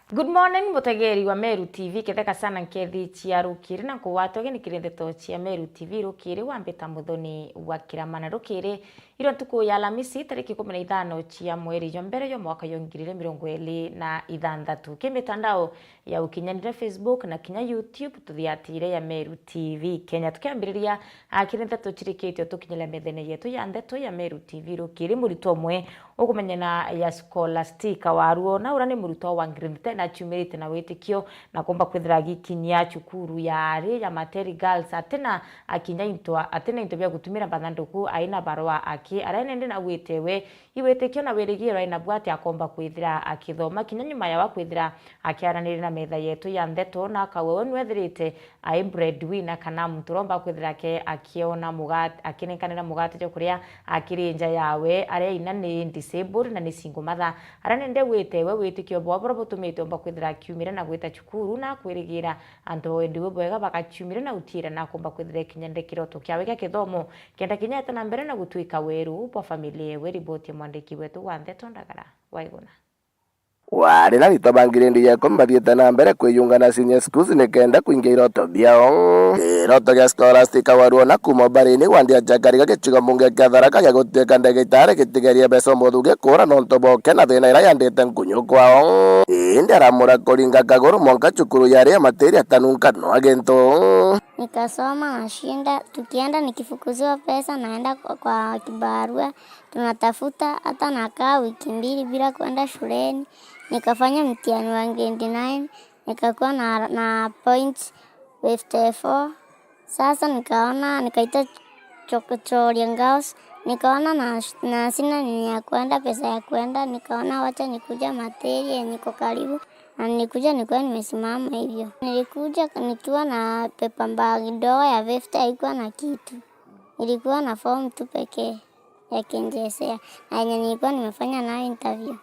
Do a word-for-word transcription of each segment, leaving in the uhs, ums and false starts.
Good morning, mutegeri wa Meru T V, ketheka sana nkethi cia rukiri na nkugwatwa geni kiri ndeto cia Meru T V rukiri wa Mbita Muthoni wa Kiramana rukiri. Iro ntuku ya Alamisi, tariki ikumi na ithano cia mweri jwa mbere jwa mwaka jwa ngiri igiri mirongo iri na ithanthatu. Ki mitandao ya ukinyanire, Facebook na kinya YouTube, tuthiatire ya Meru T V Kenya. Tukiambiriria, a, kiri ndeto cirikitio tukinyire methene yetu ya ndeto ya Meru T V rukiri, muritwa umwe ukumenyana ya Scholastica Waruo, na ura ni muritwa wa grade ten, aciumirite na witikio na kumba kwithira agikinyia cukuru ya ari ya Materi Girls, atina akinya into, atina into bia gutumira mathanduku, aina barua aki, aria nende na gwite we iwitikio na wirigiro aina bwati akomba kwithira akithoma kinya nyuma yawa kwithira akiaraniri na metha yetu ya ndeto, na akauga we nwethirite ai breadwinner kana muntu uromba kwithira ake akiona mugate, akinenkanira mugate jwa kuria akiri nja yawe, aria ina ni disabled na ni single mother, aria nende gwite we witikio bwao buria butumite omba kwithira akiumire na gwita cukuru na akwirigira antu ba wendi bubwega bagaciumire na utiira na akomba kwithira ikinyire kiroto kiawe gia kithomo kenda kinya eta na mbere na gutwika weru bwa family yewe. Riboti ya mwandiki wetu wa ndeto Ndagara Waiguna. Wari na aritwa ba ngiredi ya ikumi bathiite na mbere kwiyunga na senior schools nikenda kwingia iroto biao. Iroto gia Scholastica Waruo na kuma Ubarini wandi ya Chakariga gicigo mbunge kia Tharaka gia gutwika ndagitari gitigerie beca umuthugi kuura nontu bwa uke na thina iria yandite nkunyu kwao. Indi aramura kuringa kaguru mwanka cukuru yari ya Materi atanunka nwa gintu. Nikasoma nashinda, tukienda nikifukuziwa pesa naenda kwa, kwa kibarua, tunatafuta, hata nakaa wiki mbili bila kwenda shuleni. Nikafanya mtihani wa grade nine, nikakuwa na, na points fifty four. Sasa nikaona, nikaita cho-, Choria Girls, nikaona na, na sina nini ya kwenda, pesa ya kwenda, nikaona wacha nikuja Materi yenye iko karibu, na nilikuja nikiwa nimesimama hivyo. Nilikuja nikiwa na paper bag ndogo ya fifty, haikuwa na kitu. Ilikuwa na form tu pekee ya K J S E A, na yenye nilikuwa nimefanya nayo interview.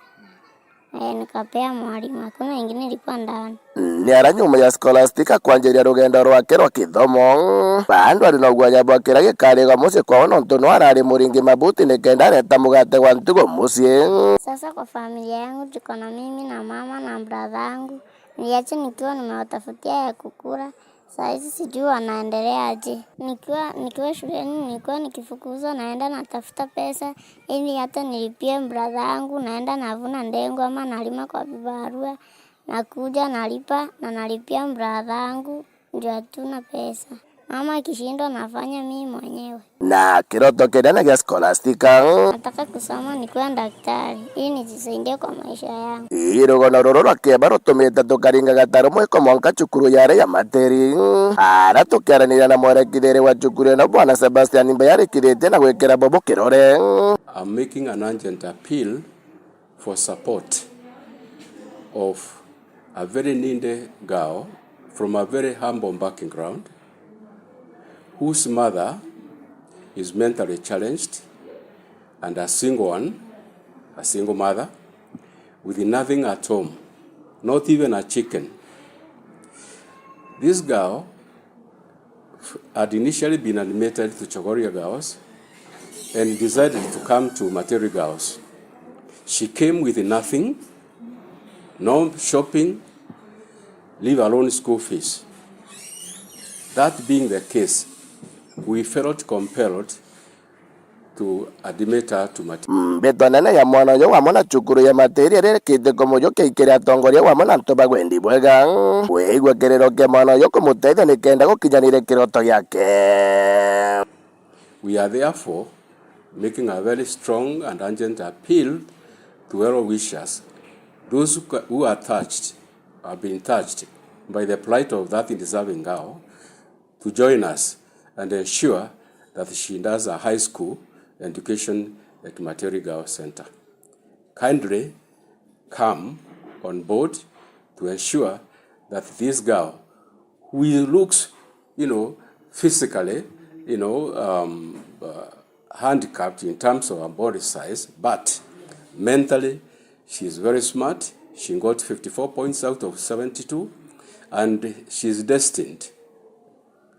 Eh, nikapea mwalimu, hakuna ingine ilikuwa ndani. Ni ara nyuma ya Scholastica kwanjiria rugendo rwake rwa kithomo, bandu ari na ugwanya bwa kiria gikariga mucii kwao nontu no arari muringi mabuti nikenda areta mugate gwa ntugo mucii. Sasa kwa familia yangu tuko na mimi na mama na brother yangu. Niliacha nikiwa nimewatafutia ya kukula. Saa hizi sijui wanaendelea aje. Nikiwa, nikiwa shuleni nilikuwa nikifukuzwa naenda natafuta pesa, ili hata nilipie brother yangu, naenda navuna ndengu ama nalima kwa vibarua, nakuja nalipa na nalipia brother yangu, ndio hatuna pesa. Mama akishindwa nafanya mimi mwenyewe. Na kiroto kinene gia Scholastica. Nataka kusoma nikuwe daktari, ili nijisaidie kwa maisha yangu. Ii rugono ruru rwa kieba rutumite tukaringa gataru mwiko mwanka cukuru yari ya Materi. Ara tukiaraniria na mwerekithiri wa cukuru ino, Bwana Sebastian Mbeya arikithitie na gwikira bobo kirore. I'm making an urgent appeal for support of a very needy girl from a very humble background, whose mother is mentally challenged and a single one, a single mother, with nothing at home, not even a chicken. This girl had initially been admitted to Chogoria Girls and decided to come to Materi Girls. She came with nothing, no shopping, leave alone school fees. That being the case, we felt compelled to admit her to Materi. Mbito nene ya mwana uyu wamwe na cukuru ya Materi iria irikite kumujukia ikiri atongoria wamwe na antu ba wendi bwega. Kwigua kiriro kia mwana uyu kumutethia nikenda gukinyanire kiroto giake. We are therefore making a very strong and urgent appeal to well wishers, those who ca-, who are touched, have been touched by the plight of that deserving girl, to join us and ensure that she does a high school education at Materi Girls Center. Kindly come on board to ensure that this girl, who looks, you know, physically, you know, um, uh, handicapped in terms of her body size, but mentally she is very smart. She got fifty-four points out of seventy-two, and she is destined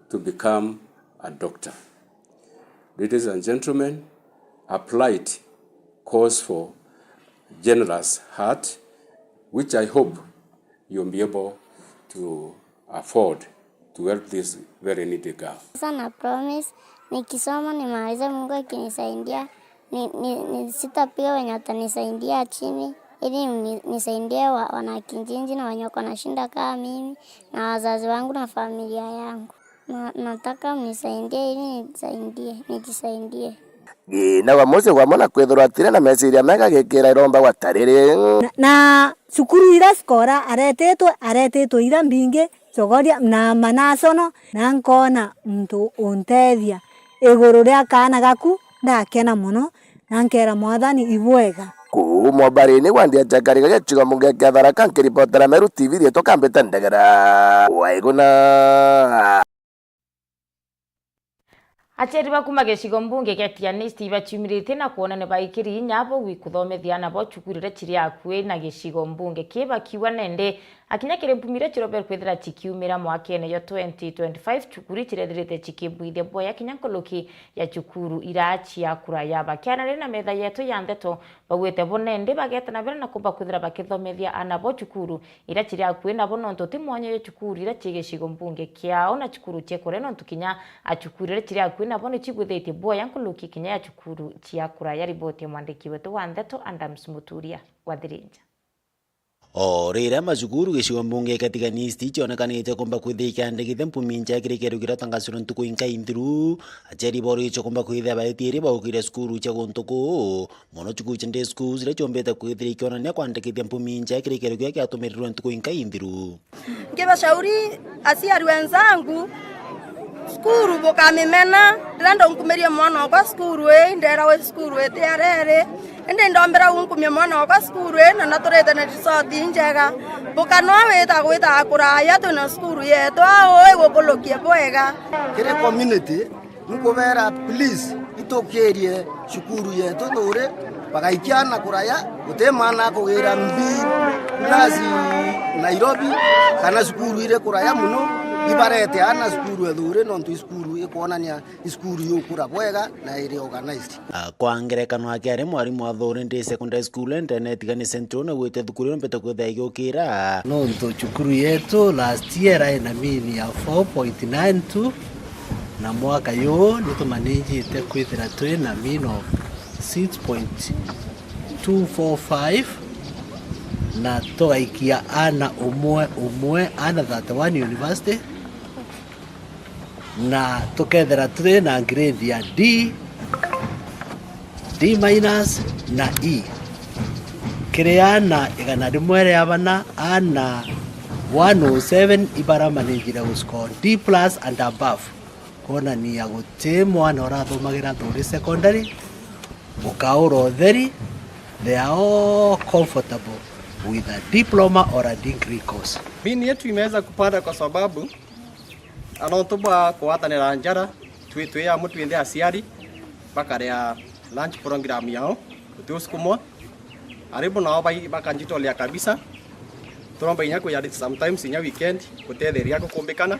to become a doctor. Ladies and gentlemen, a plight calls for generous heart, which I hope you'll be able to afford to help this very needy girl. Sasa na promise nikisoma nimalize, Mungu akinisaidia, ni, ni, ni, sitapiga wenye watanisaidia chini, ili ni, nisaidie wa, wanakijiji na wenye wako na shida kama mimi, na wazazi wangu na familia yangu. Na, nataka mnisaidie ili nisaidie, nijisaidie. Thina wa Mose wamwe na kwithirwa atiri na meciria mega gikira iromba gwa tariri. Na, na cukuru iria Skora aretitwe, aretitwe iria mbingi, Chogoria na Manasono, na nkona muntu untethia iguru ria kaana gaku, ndakena mono, na nkera Mwathani ibwega. Kuu Mwabarini gwa ndia ja kariga gicigo mbunge kia Tharaka, nkiripotera Meru T V rietwa Kambite Ndegera. Waiguna. Aciari ba kuuma gicigo mbunge gia Tigania East ibaciumiritie na kwona ni baikiri inya bou ikuthomithia aana bao cukuru iria ciri akui na gicigo mbunge kii, bakiuga nende akinya kiri mpumi iria cirombere kwithira cikiumira mwakene jwa twenty twenty-five, cukuru icirethirite cikibwithia bwea kinya nkuruki ya cukuru iria cia kuraya. Bakiaranira na metha yetu ya ndeto, baugite bo nende bagetana bere na kumba kwithira bakithomithia aana bao cukuru iria ciri akui nabo, nontu ti mwanya jwa cukuru iria cii gicigo mbunge kiao na cukuru cia kuraya, nontu kinya a cukuru iria ciri akui nabo ni cibwithitie bwea nkuruki kinya ya cukuru cia kuraya. Riboti ya mwandiki wetu wa ndeto Adams Muturia wa Thirinja. O riria macukuru gicigo mbunge kia Tigania East icionekanite kumba kwithia ikiandikithia mpumi nja kiri kiro kiria tangasirwe ntuku inkai nthiru, aciari borichwe kumba kwithia baitiiri baukire cukuru cia guntu kuu, mono cukuru cia day schools iria ciombite kwithira ikionania kwandikithia mpumi nja kiri kiro kiria kiatumirirwe ntuku inkai nthiru. Nkiwashauri aciari wenzangu, cukuru bukamimena. Riria ndonkumirie mwana okwa cukuru ii, ndeerwa wi cukuru iti areri, indi ndombira unkumia mwana okwa cukuru ii, na naturite na result injega. Bukanoa wita gwita kuraya, twina cukuru yetu au igukurukia bwega. Kiri community, nkubeera, please, itukirie cukuru yetu Thuuri, bagaikia aana kuraya, guti mwana akugira mbi plus Nairobi, kana cukuru iri kuraya mono, ibarete aana cukuru e Thuuri, nontu i cukuru ikwonania i cukuru yukura bwega na iri organized. Ah, kwa ngerekano, akiari mwarimu wa Thuuri Day Secondary School, Internet Tigania Central, naugite thukuru ino mbete kwithira igiukira. Nontu cukuru yetu last year irae na mean ya four point nine two, na mwaka yuu nitumanijite kwithira twi na mean of six point two four five, na tugaikia aana umwe umwe, aana thirty-one university, na tukethira turi na grade ya D, D minus na E. Kiri aana igana rimwe ria bana, aana one oh seven ibaramanijire gu score D plus and above, kwonania guti mwana urathomagira Thuuri Secondary ukaura utheri. They are all comfortable with a diploma or a degree course. Mean yetu imeweza kupanda kwa sababu a nontu bwa kugwatanira njara, twi, twi amwe twinthe aciari, bakaria lunch program yao, guti usukumwa. Aribu nao bai-, bakanjitolea kabisa. Turomba inya kuya sometimes inya weekend, gutetheria gukumbikana.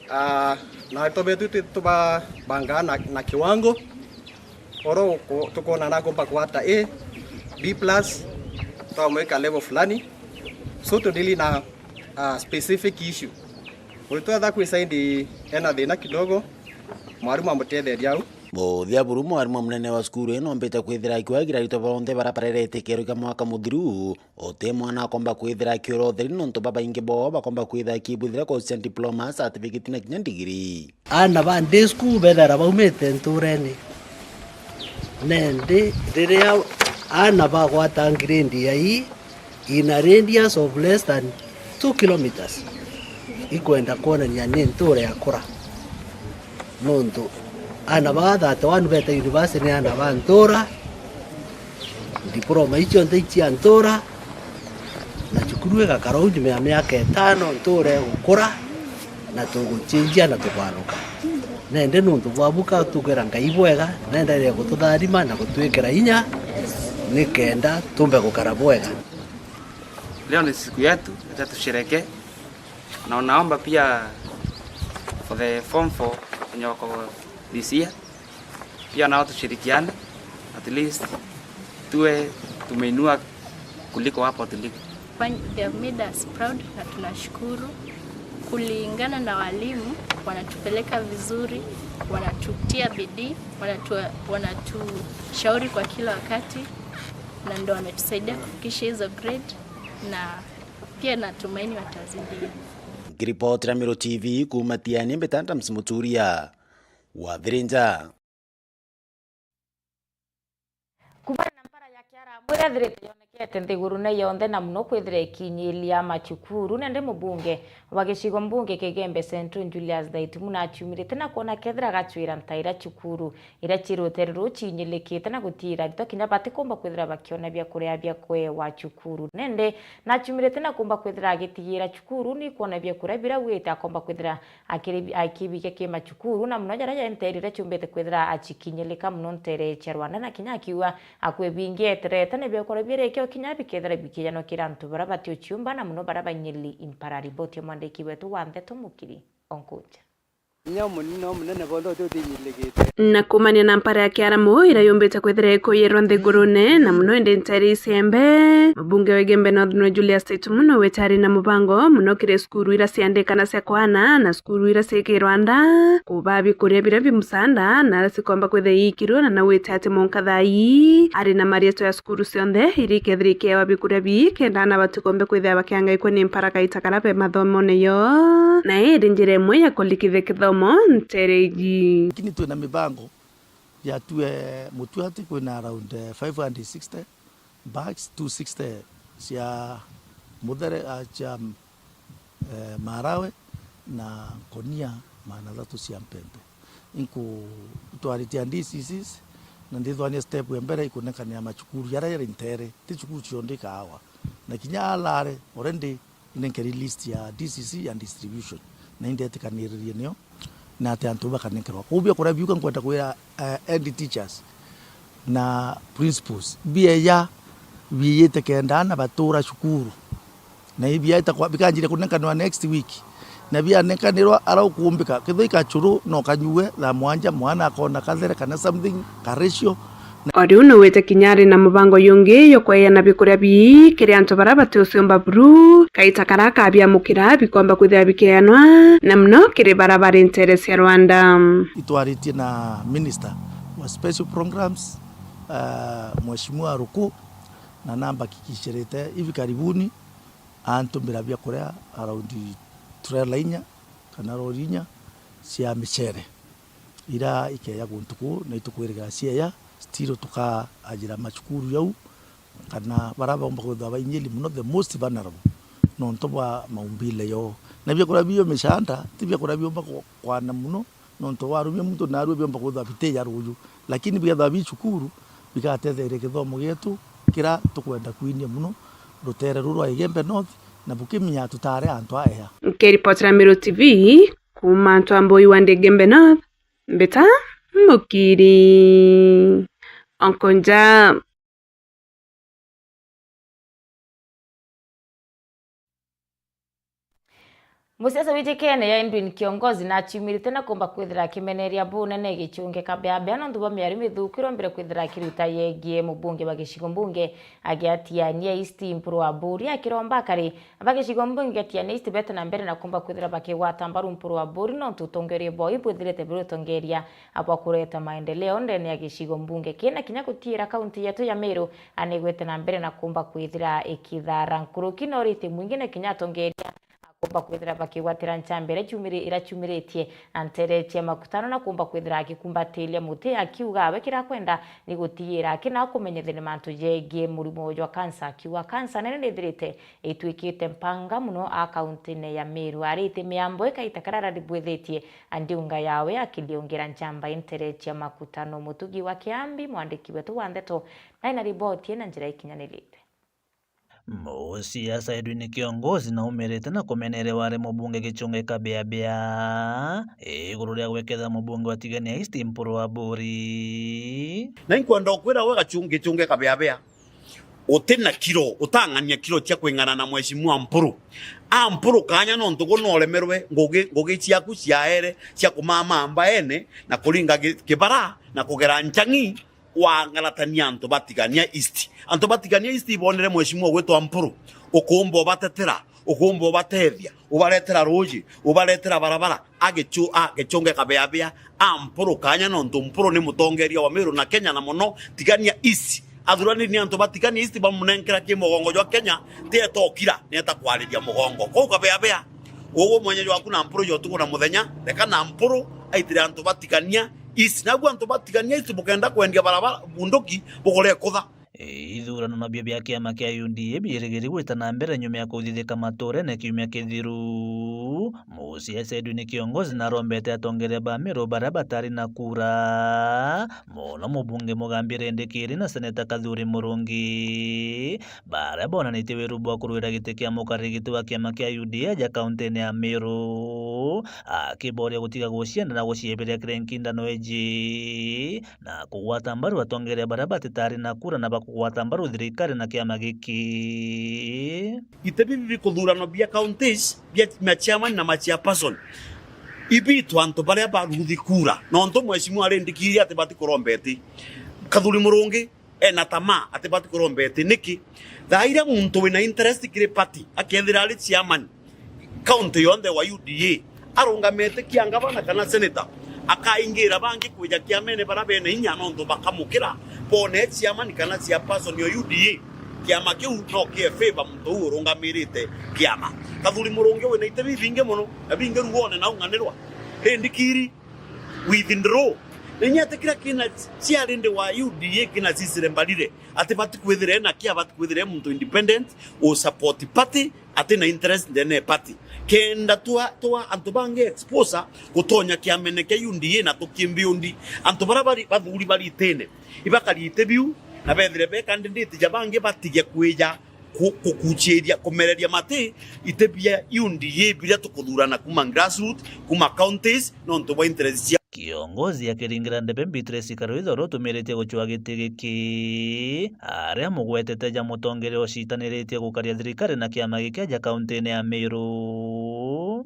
Ah, na arutwo betu twi-, tubabangaa na, na kiwango. Oro uko-, tukona na akomba kwata A, B plus, twamwika level fulani. So to deal na, ah, specific issue. Muritwa etha kwisaidi ena thina kidogo, mwarimu amutetheria au. Muthia buru, mwarimu munene wa cukuru ino ombite kwithira akiwagira aritwa bonthe bara barerete kiero kia mwaka muthiru, uti mwana akomba kwithira akiura utheri, nontu babaingi boo bakomba kwithira akibwithira kosi cia diploma, certificate na kinya ndigiri. Aana ba day school bethaira baumite nturene, nendi riria aana bagwata grade ya E, in a radius of less than two kilometres, ikwenda kwonania ni ntuura yakura. Nontu aana ba thirty-one beta university ni aana ba ntuura, diploma icio nthe icia ntuura, na cukuru igakara uu nyuma ya miaka itano, ntuura igukura, na tugucenjia na tukaruka. Nende nuntu bwa buka tukwira Ngai bwega, nenderee gututharima na gutwikira inya, nikenda tumbe gukara bwega. Leo ni siku yetu, acha tusherehekee. Na naomba pia for the form four wenye wako this year, pia nao tushirikiane, at least tuwe tumeinua kuliko hapo tuliko. They have made us proud na tunashukuru. Kulingana na walimu, wanatupeleka vizuri, wanatutia bidii, wanatu-, wanatushauri kwa kila wakati, na ndo wametusaidia kufikisha hizo grade, na pia natumaini watazidia. Nkiripotera Meru T V kuuma Tiani, mbita Adams Muturia wa Thirinja. Kumana na mpara ya Kiaramu iria ithirite yonekete nthigurune yonthe, na muno kwithira ikinyilia macukuru, nende mubunge wa gicigo mbunge Kigembe Central Julius Thaitumu naciumirite na kwona kethira gacwira ntaira cukuru iria ci rutere ruu cinyilikite na gutiira aritwa kinya batikumba kwithira bakiona bia kuria bia kwewa cukuru. Nende naciumirite na kumba kwithira agitigira cukuru ni kwona bia kuria biria wite akomba kwithira akiri-, akibikia ki macukuru, na muno jaria jenteerire ciumbite kwithira acikinyilika muno nteere cia Rwanda, na kinya akiuga akwibingia eterete ni biakora biria ikio kinya bikethira bikijanwa kiri antu baria batiuciumba, na muno baria bainyiri impara. Riboti ya mwandiki wetu wa ndeto Mukiri Onkunja. Kinya munini no munene bonthe uti utinyillikite. Na kumania na mpara ya Kiaramu iria yumbite kwithira ikuyirwa nthigurune, na muno indi nteere icembe, mubunge wa Igembe North nwe Julius Thaitumu nowe wetari na mubango muno kiri cukuru iria ciandikana cia kwana na cukuru iria cii ki Rwanda, kuba bikuria biria bi musanda na aria cikomba kwithira iikirwe, na nawite ati mwanka thaa ii ari na marietwa ya cukuru cionthe iria ikethira ikeewa bikuria bii kenda ana batikombe kwithira bakiangaikua ni mpara kaita karia be mathomone yo. Na ii iri njira imwe ya kurikithia kithomo nteere iji. Lakini twina mibango ya tue mutuati kwina around, eh, five hundred sixty bags, two sixty cia muthere, ah, cia, eh, marawe na konia magana athatu cia mpempe. Inku-, itwaritie D C Cs na ndithwania step ya mbere ikunenkanira macukuru jaria jari nteere, ti cukuru cionthe ikaawa. Na kinya alare already inenkeri list ya D C C ya distribution, na indetikaniiririe nio, na ati antu bakanenkerwa. Kwou biakuria biu ka nkwenda kwira, eh, head teachers na principals, bieja biijite kenda ana batuura cukuru, na ibiaita kwa-, bikanjiria kunenkanirwa next week, na bianenkanirwa, ara ukuumbika, kethira i kachuru, no kanyue thaa mwanja, mwana akoona kathere kana something, ka ratio. O riu nowite kinya ari na mubango yungi jwa kweana bikuria bii kiri antu baria batiuciumba buru, kaita karia kabiamukira bikomba kwithira bikeanwa, na muno kiri baria bari nteere cia Rwanda. Itwaritie na minister wa special programs, ah, Mheshimiwa Ruku, na nambakikishirite hivi karibuni antumira biakuria around trailer inya kana lori inya cia micere. Ira ikeeja guntu kuu, na itukwiriga cieeja, still tukaajira macukuru jau, kana baria baumba kwithirwa bainyiri mono, the most vulnerable, nontu bwa maumbile yoo. Na biakuria bio micanda, ti biakuria biumba ku-, kwana mono, nontu warumia muntu naarua biumba kwithirwa bitija ruuju. Lakini bikethirwa bi cukuru, bigatetheria githomo gietu kiria tukwenda kwinia mono, ruteere ruru rwa Igembe North, na bukimenyaga tutaari antu aeja. Nkiripotera Meru T V, kuuma Ntwambui wa Igembe North, mbita Mukiri Onkunja. Musiasa wijikene ya Edwin Kiongozi naciumirite na kumba kwithira akimeneria bunene gichunge kabeabea nontu bwa miario mithuku irombire kwithira akiruta yegie mubunge wa gicigo mbunge agiatiania East Mpuru Aburi, akiromba akari ba gicigo mbunge gia Tiania East bete na mbere na kumba kwithira bakigwata mbaru Mpuru Aburi nontu utongeria bwao ibwithirite buri utongeria bwa kureta maendeleo ndene ya gicigo mbunge kii, na kinya gutiira kaunti yetu ya Meru anigwite na mbere na kumba kwithira ikithara nkuruki na uriti mwingi, na kinya atongeria akumba kwithira bakigwatira nchamba iria ciumiri-, iria ciumiritie na nteere cia makutano, na kumba kwithira akikumbatiria muti akiuga we kiria akwenda ni gutiira akina kumenyithia ni mantu jegie murimo jwa kansa, akiuga kansa nene nithirite itwikite mpanga mono a kauntine ya Meru. Arite miambo ikaita karia araribwithitie andiunga yawe akiliungira nchamba intere cia makutano. Mutugi wa Kiambi, mwandiki wetu wa ndeto, naina riboti ina njira ikinyanirite. Musiasa Edwin Kiongozi naumirite na kumeneria wari mubunge Gichunge Kabeabea iguru ria gweketha mubunge wa Tigania East Mpuru Aburi. Na inkwenda ukwira we Gachunge, Gichunge Kabeabea, uti na kiro, utang'ania kiro cia kwing'ana na Mheshimiwa Mpuru. A Mpuru kanya nontu gu noremerwe ngugi, ngugi ciaku ciaere cia kumama mbaene na kuringa gi-, kibara na kugera nchang'i. Wangaratania antu ba Tigania East. Antu ba Tigania East ibonere mheshimiwa gwitwa Mpuru, ukumba ubatetera, ukumba ubatethia, ubaretera ruuji, ubaretera barabara, agichu-, agicunge kabeabea, a Mpuru kanya, nontu Mpuru ni mutongeria wa Meru na Kenya, na mono Tigania East. Athurani ni antu ba Tigania East bamunenkera ki mugongo jwa Kenya, ti eta ukira, ni eta kwariria mugongo. Kou kabeabea, ugu mwenye jwaku na Mpuru jwa utuku na muthenya, reka na Mpuru aitire antu ba Tigania East. Nabu antu ba Tigania East bukenda kwendia barabara bunduki, bukore kutha. Ithurano nabio bia kiama kia U D A biirigiri gwita na mbere nyuma ya kuthithika maturene kiumia kithiru. Muciaca Edwin Kiongozi narombete atongeria ba Meru baria batari na kura, mono mubunge Mugambi Rindikiri na seneta Kathuri Murungi, baria bonanitie wiru bwa kurwira giti kia mukariri giti wa kiama kia U D A aja kauntine ya Meru, akiboria gutiga gucienda na gucieberia kiri nkindano iji na kugwata mbaru atongeria baria batitari na kura na bakugwata mbaru thirikari na kiama giki. Iti bibi bikuthuranwa bia counties, bia ma chairman na ma chairperson, ibitu antu baria baruthi kura. Nontu mheshimiwa Rindikiri ati bati kuromba iti, Kathuri Murungi ena tamaa ati bati kuromba iti. Niki? Thaa iria muntu wina interest kiri party akethira ari chairman, county yonthe wa U D A, arungamite kia ngavana kana senator, akaingira bangi kwija kiamene baria bena inya nontu bakamukira, bone chairman kana chairperson ya U D A, kiama kiu no kie favor muntu uu urungamirite kiama. Kathuri Murungi wina iti bibingi mono, na bingi rugone na ung'anirwa. Rindikiri, withdraw. Ni nyetikira kina chairlady wa U D A kina Cecily Mbarire, ati bati kwithira ena kia, bati kwithira e muntu independent, u support party, ati na interest ndene ya party. Kenda twa, twa antu bangi exposure gutonya kiamene kia U D A na tukimbiundi. Antu baria bari, bathuri baritine, ibakari iti biu, na bethire be candidate ja bangi batige kwija ku-, kukuchiria, kumereria mati iti bia U D A biria tukuthurana kuma grassroot, kuma counties, nontu bwa interest cia. Kiongozi akiringira ndebe Beatrice Karwitha uria utumiritie gucua giti giki, aria amugwetete ja mutongeria ucitaniritie gukaria thirikari na kiama giki aja kauntine ya Meru.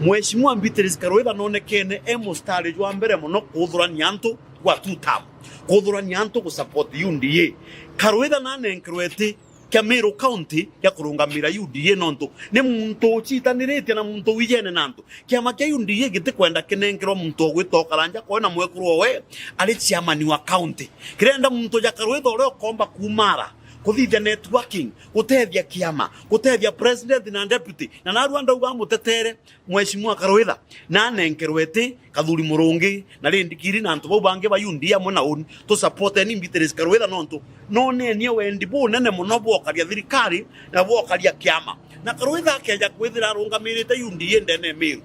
Mheshimiwa Beatrice Karwitha nonekene e mustari jwa mbere mono kuthurania antu gwa two term, kuthurania antu gusupport U D A. Karwitha nanenkerwe iti kia Meru County gia kurungamira U D A nontu ni muntu ucitaniritie na muntu wijene na antu. Kiama kia U D A gitikwenda kinenkerwa muntu ugwita ukaranja koe na mwekuru owe ari chairman wa county. Kirenda muntu ja Karwitha uria ukomba kumara, kuthithia networking, gutethia kiama, gutethia president na deputy, na narua ndauga amutetere. Mheshimiwa Karwitha, nanenkerwe iti, Kathuri Murungi, na Rindikiri, na antu bau bangi ba U D A amwe na uni, tusupporteni Beatrice Karwitha, nontu nonenie wendi bunene mono bwokaria thirikari na bwokaria kiama. Na Karwitha akeja kwithira arungamirite U D A ndene ya Meru,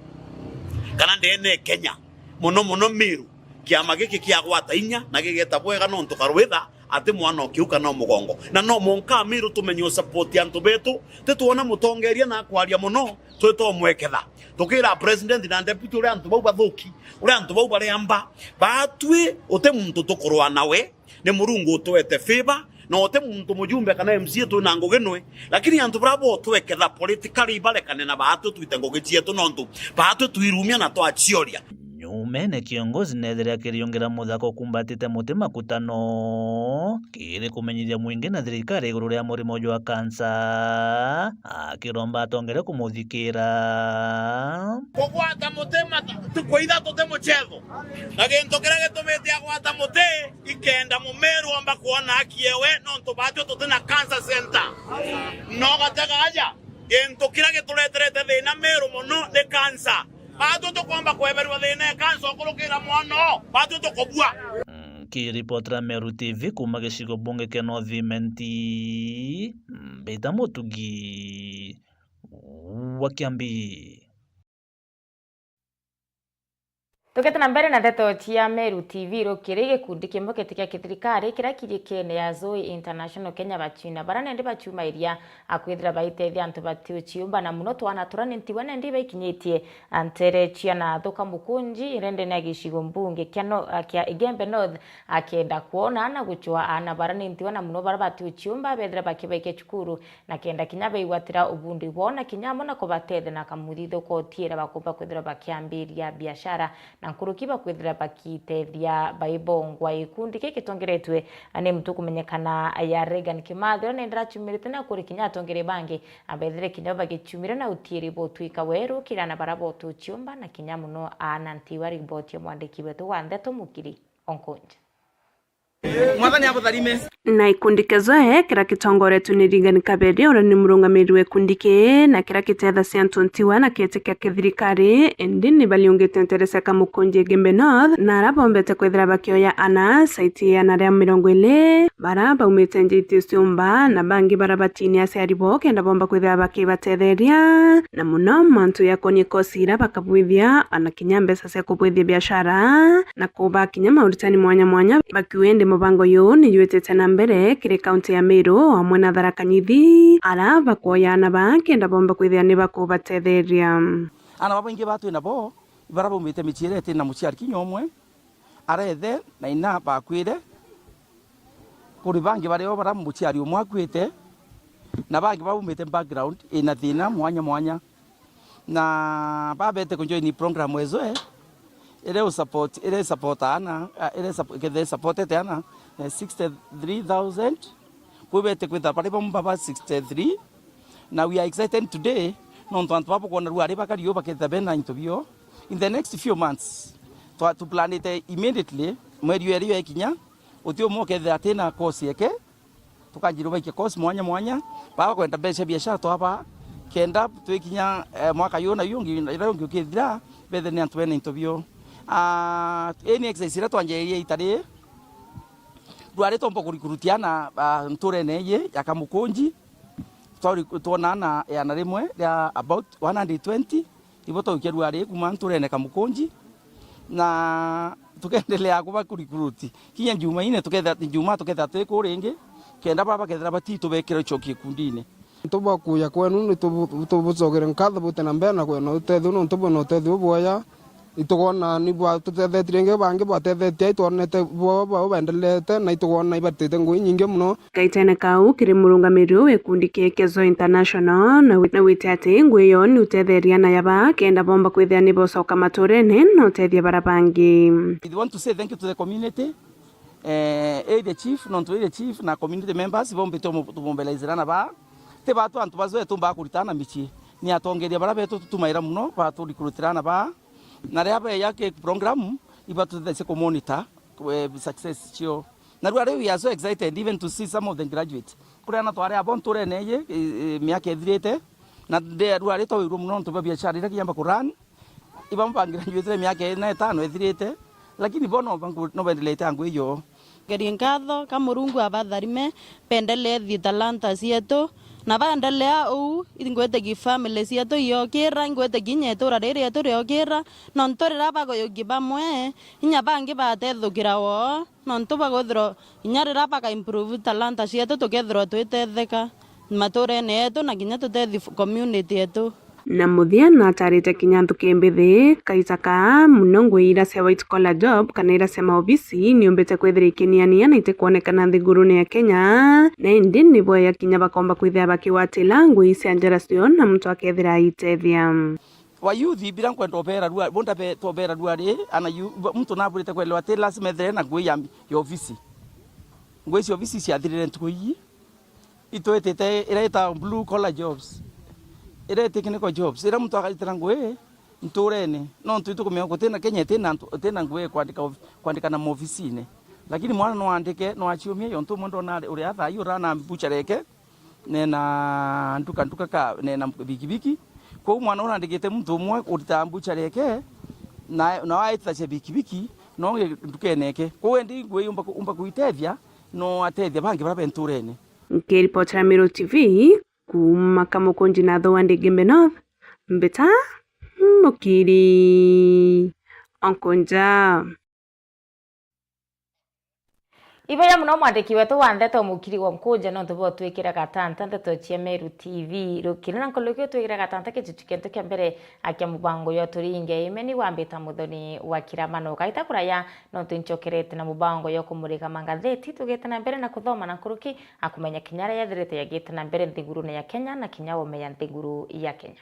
kana ndene ya Kenya, mono mono Meru, kiama giki kiagwata inya na gigeta bwega, nontu Karwitha ati mwana o kiu kana o mugongo. Na no mwanka Amiru tumenye u support antu betu. Titwona mutongeria na akwaria mono, twi twamweketha. Tukira president na deputy uria antu bau bathuki, uria antu bau bariamba. Batwi uti muntu tukurwa nawe, ni Murungu utwete favor, na uti muntu mujumbe kana M C A twi na ngugi nwe. Lakini antu baria botweketha politically ibarekane na batwi twite ngugi cietu, nontu batwi twirumia na twacioria. Nyumene kiongozi nethire akiriungira muthaka ukumbatite muti makutano kiri kumenyithia mwingi na thirikari iguru ria murimo jwa kansa, akiromba atongere kumuthikira. Kugwata muti mata-, ntuku ithatu ti muchetho, na gintu kiria gitumite agwata muti ikenda Mumiru omba kwona aki ewe, nontu batwi tuti na cancer center. No gatega aja, gintu kiria gitureterete thina Miru mono ni cancer. Batwi tukomba kweberwa thina eka ncokurukira mwono, batwi tukubua. Nkiripotera Meru T V kuma gicigo bunge kia North Imenti, Mbita Mutugi wa Kiambi. Tugete na mbere na ndeto cia Meru T V, rukiri gikundi kimwe giti kia kithirikari kiria kiri kiene ya Zoe International Kenya bachina bara nendi bachumairia akwithira baitethia antu batiuchiumba, na muno twana turia ni ntigwa nendi baikinyitie ntere cia na thuka mukunji irendene ya gicigo mbunge kia no-, a, kia Igembe North, akenda kwona na guchwa ana bara ni ntigwa na muno bara batiuchiumba bethira bakibaikia cukuru, na kenda kinya beigwatira ubundi bwao na kinya amwe na kubatethia na kamuthithu kotiera bakumba kwithirwa bakiambiria biashara. na nkuruki bakwithira bakitethia baibongwa. Gikundi giki gitongeretue ni muntu ukumenyekana ya Reagan Kimathi, uria nindi araciumirite na kuri kinya atongeria bangi abethire kinya bagiciumire na utiiri butwika weru kiri ana bara botu ciumba na kinya muno aana. Ntiwa riboti ya mwandiki wetu wa ndeto Mukiri Onkunja. Mwathani abutharime. Na gikundi kia Zoe, kiria gitongoretue ni Reagan Kabedi, uria ni murungamiri wa gikundi kii, na kiria giteethagia antu ntiwa na kietikia kia thirikari, indi ni bariungite nteere cia Kamukunji Igembe North, na aria bombete kwithira bakioya ana, saiti ya ana ria mirongo iri, bara baumite nja iti ciumba, na bangi bara batiini aciari boo, kenda bomba kwithira bakibatetheria, na muno mantu jakonie kosi iria bakabwithia, ana kinya mbeca cia kubwithia biashara, na kuba kinya mauritani mwanya mwanya, bakiuga indi mubango juu ni jwitite na mbere kiri kaunti ya Meru, amwe na Tharaka Nithi, ara bakwoya ana baa kenda bomba kwithira ni bakubatetheria. Ana babaingi ba twi nabo, ibara baumite micii iria iti na muciari kinya umwe, ara ithe na ina bakwire, kuri bangi bario bara muciari umwe akuite, na bangi baumite background ina thina mwanya mwanya. Na babete kujoin program ezo, eh, ire usupport, ire support ana, ah, ire sup-, kethe supportete ana, eh, sixty-three thousand. Kwi bete kwitha bari bamwe baba sixty-three. Na we are excited today, nontu antu baba bukwona rua ari bakari u baketha bena into bio. In the next few months, twa, tuplanite immediately, mweri eri ekinya, uti umwe ukethira atina course yeke, tukanjirwa baikia course mwanya mwanya, baba kwenda mbeca biashara twaba, kenda twikinya, eh, mwaka yu na yu ungi, ira ungi ukithira, bethe ni antu bena into bio. Ah, ii ni exercise iria twanjiririe ita ri, rwari twomba kurikurutia ana, ah, nturene iji ya Kamukunji, twari-, twona ana iana rimwe ria about one hundred twenty, ibo twaukia rwari kuma nturene Kamukunji, na tukendelea kuba kurikuruti. Kinya Jumaine tuketha, Jumaa tuketha twi kuu ringi, kenda baba bakethira batitubekira icoki gikundine. Antu ba kuuja kwenu ni tubu-, tubucokere nkatho bute na mbere na kwena utethio, nontu bwina utethio bubwega. Itukwona ni bwatutethetie ringi, bangi batethetie, itwonete bo, bo baendelete, na itukwona ibatite ngui nyingi mono. Gaitene kau kiri murungamiri uu wa gikundi kia Kezo International, na wi-, na wite ati ngui iyo ni utetheria na yaba kenda bomba kwithira ni bocoka maturene na utethia bara bangi. We want to say thank you to the community, eh, area chief, nontu area chief na community members bombite tumobilizira na ba. Ti batu antu bazo etumba kuritana micii. Ni atongeria bara betu tutumaira mono, batu recruitira na ba. Na riria beya ki program, ibatutethetie ku monitor, eh, success cio. Na riu ari we are so excited even to see some of the graduates. Kuri ana twari abo nturene iji, eh, eh, miaka ithirite, na riu ari twawirwe mono nontu bwa biashara iria kiamba ku run, iba mbangira njwitire miaka ina itano ithirite, lakini bo no bangu-, no bendelete angu iyo. Ngerie nkatho ka Murungu abatharime, bendelee thi talanta cietu, na baendelea uu, ingwite ki family cietu iokira, ingwite ki inya itura riri rietu riokira, nontu riria bagoyuki bamwe, inya bangi batethukira woo, nontu bagwithirwa inya riria baka improve talanta cietu, tukethirwa twitetheka maturene yetu na kinya tutethi f-, community yetu. Na muthia natarite kinya nthuki mbithi, kaita kaa muno ngui ira cia white collar job kana ira cia maobisi niumbite kwithira ikiniania na itikwonekana nthigurune ya Kenya, na indi ni bwega kinya bakomba kwithira bakigwatira ngui cia njara cio na muntu akethira aitethia. Wa youth, bira nkwenda ubera rua, bunda be, tobera rua ri, ana yu, muntu naburite kwelewa ati lazima ethire na ngui ya, ya ofisi. Ngui cia ofisi ciathirire ntuku ii. Itwitite ira ita blue collar jobs, ira technical jobs, ira muntu akaritira ngui nturene, nontu itukumenya gutina Kenya itina antu, itina ngui kwandika of-, kwandika na maofisine. Lakini mwana no andike, no aciumie, yontu umwe ndona ari, uria thaa ii urana mbuchareke, nena nduka, nduka ka, nena bikibiki. Kwou mwana urandikite muntu umwe uritaga mbuchareke, na, na aitithacia bikibiki, no nge ndukene eke. Kwou endi ngui umba ku-, umba kuitethia, no atethia bangi bara be nturene. Nkiripotera Meru T V, kuuma Kamukunji na Thua Ndingembe North, mbita Mukiri Onkunja. Ibeya muno mwandiki wetu wa ndeto Mukiri wa Nkunja, nontu bwa utwikira gatanta ndeto cia Meru T V. Rukiri na nkuruki utwikira gatanta kichuchu kintu kia mbere akia mubango yo turinge imeni wa mbita muthoni wa kiramano. Gaita kuraya, nontu nchokerete na mubango yo kumurika mangatheti, tugite na mbere na kuthoma na nkuruki akumenya kinya aria yathirite yagite na mbere nthigurune ya Kenya na kinya wome ya nthiguru ya Kenya.